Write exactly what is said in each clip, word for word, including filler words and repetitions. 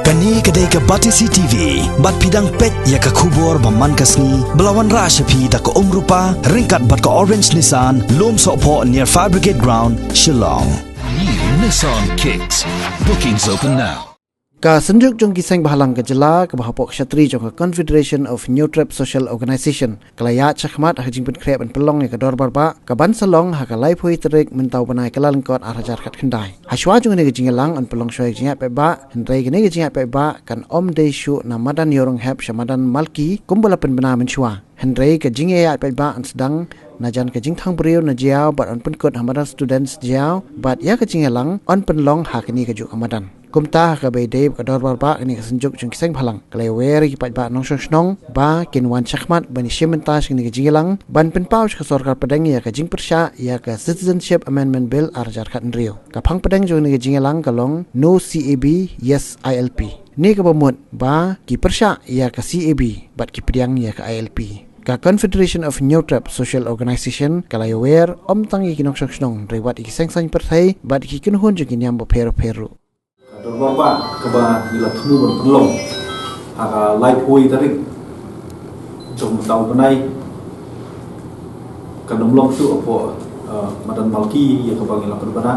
Kane ka dei ka Batesi T V, bad phi dang peit ïa ka khubor ba man ka sngi, ba la wanrah sha phi da ka Umrupa, ryngkat bad ka Orange Nissan, Lumsohphoh near Fire Brigade Ground, Shillong. New Nissan Kicks. Bookings open now. Ka Synjuk jong ki Seng Bhalang ka Jylla, kaba hapoh ka shatri jong ka Confederation of Hynñiewtrep Social Organisation, ka la ïaid shakhmat ha ka jingpynkhreh ban pynlong ïa ka Dorbar Bah, kaban sa long ha ka laiphew tarik mynta u bnai Kyllalyngkot ar hajar khatkhyndai. Hashwa jong kane ka jingïalang yn pynlong shuwa ïa ka jingïaid paidbah, hynrei kane ka jingïaid paidbah kan ym dei shuh na madan Ïewrynghep sha madan Malki, kumba la pynbna mynshuwa. Hynrei ka jingïaid paidbah yn sdang na jan ka Jingthangbriew na Jaïaw bad yn pynkut ha madan Students Jaïaw, bad ïa ka jingïalang yn pynlong ha kane kajuh ka madan. Kumta ha kaba ïadei bad ka Dorbar Bah kane ka Synjuk jong ki Seng Bhalang, ka la ïawer ïa ki paidbah nongshong shnong ba kin wan shakhmat ban ïashim bynta sha kane ka jingïalang, ban pynpaw sha ka sorkar pdeng ïa ka jingpyrshah ïa ka Citizenship Amendment Bill ar hajar khathynriew. Ka phang pdeng jong kane ka jingïalang ka long No C A B, Yes I L P. Ne kaba mut ba ki pyrshah ïa ka C A B bad ki pdiang ïa ka I L P. Ka Confederation of Hynñiewtrep Social Organisation ka la ïawer ym tang ïa ki nongshong shnong, hynrei wat ïa ki seng saiñ pyrthei bad ïa ki kynhun jong ki niam bapher bapher ruh. Ka Dorbar Bah kaba ngi la thmu ban pynlong ha ka laiphew tarik jong mynta u bnai, kan ym long shuh hapoh, eh, madan Malki ïa kaba ngi la pynbna,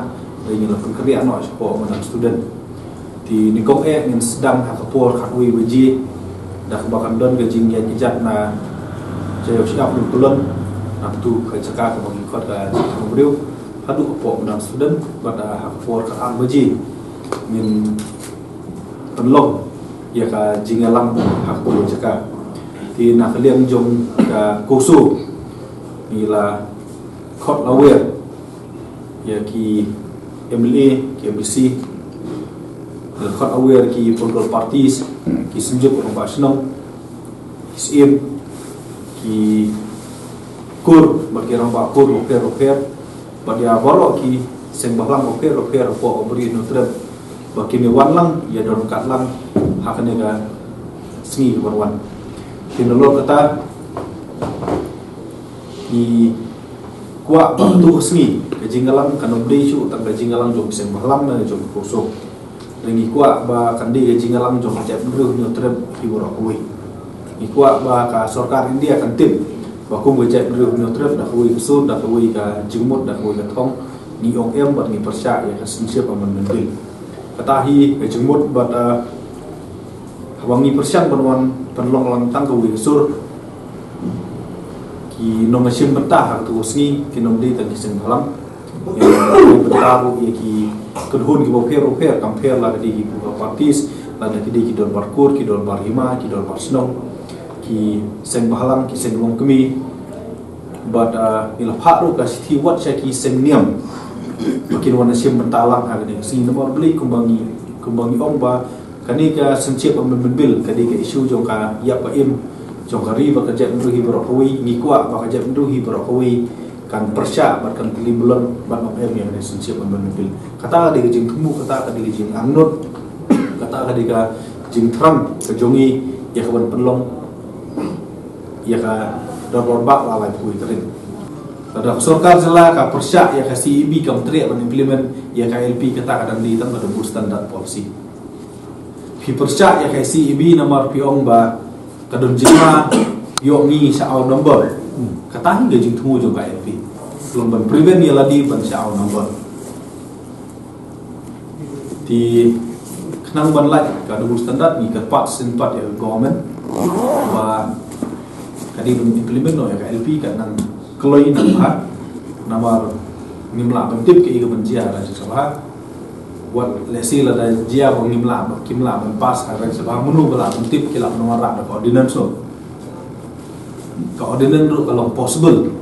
hynrei ngi la pynkhreh noh shapoh madan Student. Te nyngkong eh ngin sdang ha ka por khatwei baje, da kaba kan don ka jingïaid kjat na Jaïaw Shyiap Lum Pyllun, na bynta ka jaka kaba ngi khot ka Jingthangbriew, haduh hapoh madan Student, bad, ah, ha ka por khatar baje ngin pynlong ïa ka jingïalang ha kawei ka jaka. Te na ka liang jong ka CoMSO ngi la khot la wer ïa ki M L A, ki M D C, ngi la khot la wer ki political parties, ki synjuk rangbah shnong, ki syiem, ki kur bad ki rangbah kur bapher bapher, bad ïa baroh ki seng bhalang bapher bapher hapoh ka Ri Hynñiewtrep ba kin ïa wan lang, ïa don ryngkat lang ha kane ka sngi kaban wan. Te nalor kata ngi kwah ba kato ka sngi ka jingïalang kan ym dei shuh tang ka jingïalang jong ki seng bhalang ne jong ka CoMSO. Hynrei ngi kwah ba kan dei ka jingïalang jong ka jaitbynriew Hynñiewtrep hi baroh kawei. Ngi kwah ba ka sorkar India kan tip ba kum ka jaitbynriew Hynñiewtrep, da kawei ka sur, da kawei ka jingmut, da kawei ka thong, ngi ong em bad ngi pyrshah ïa ka Citizenship Amendment Bill. Kata hi ka jingmut bad, ah, haba ngi pyrshang ban wan pynlong lang tang kawei ka sur, ki nongshim bynta ha kato ka sngi kin ym dei tang ki seng bhalang. Ïa, bynta ruh ïa ki kynhun kiba pher bapher, kam pher la ka dei ki political parties, lada ki dei ki dorbar kur, ki dorbar hima, ki dorbar shnong, ki seng bhalang, ki seng longkmie. Bad, ah, ngi la phah ruh ka shithi wat sha ki seng niam ba kin wan shim bynta lang ha kane ka sngi, namar balei, kumba ngi, kumba ngi ong ba kane ka Citizenship Amendment Bill ka dei ka issue jong ka ïap ka im jong ka ri bad ka jaitbynriew hi baroh kawei. Ngi kwah ba ka jaitbynriew hi baroh kawei kan pyrshah bad kan pynlong bad ong em ïa kane ka Citizenship Amendment Bill. Kata ka dei ka jingthmu, kata ka dei ka jingangnud, kata ka dei ka jingthrang ka jong ngi ïa kaban pynlong ïa ka Dorbar Bah la laiphew tarik. Lada ka sorkar jylla ka pyrshah ïa ka C A B, kam treh ban implement ïa ka I L P, kata ka dang dei tang ka double standard policy. Phi pyrshah ïa ka C A B namar phi ong ba ka don jingma, ïoh ngi sha odd number. Kata hi ka jingthmu jong ka I L P. Long ban prevent ïa lade ban sha odd number. Te khnang ban lait ka double standard, ngi kyrpad sngewbha ïa ka government ba ka dei ban implement noh ïa ka I L P, kan nang kloi nang bha. Namar ngim lah ban tip kaei kaban jia ha Rajya Sabha. Wat lehse lada jia ba ngim lah, kim lah ban pass ha Rajya Sabha, mano ba lah ban tip, ki lah ban wanrah da ka ordinance. Ka ordinance ruh ka long possible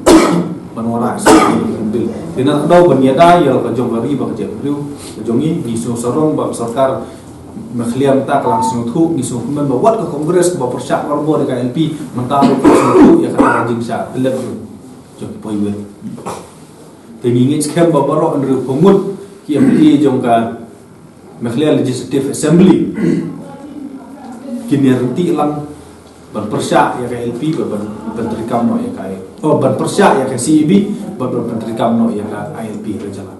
ban wanrah sa ka bill. Te na ka daw ban ïada ïa la ka jong ka ri bad ka jaitbynriew ka jong ngi, ngi sngewsarong ba ka sorkar Meghalaya mynta ka la sngewthuh, ngi sngewkmen ba wat ka Congress ba pyrshah barabor ïa ka I L P, mynta ruh ka sngewthuh ïa kata ka jingshah tyllep ruh jong ki paidbah. Te ngi ngeit skhem ba baroh hynriewphew ngut ki M L A jong ka Meghalaya Legislative Assembly kin ïa ryntih lang ban pyrshah ïa ka I L P, ban, ban, ban treikam noh ïa ka, oh, ban pyrshah ïa ka C A B, ban, ban, ban treikam noh ïa ka I L P ha jylla.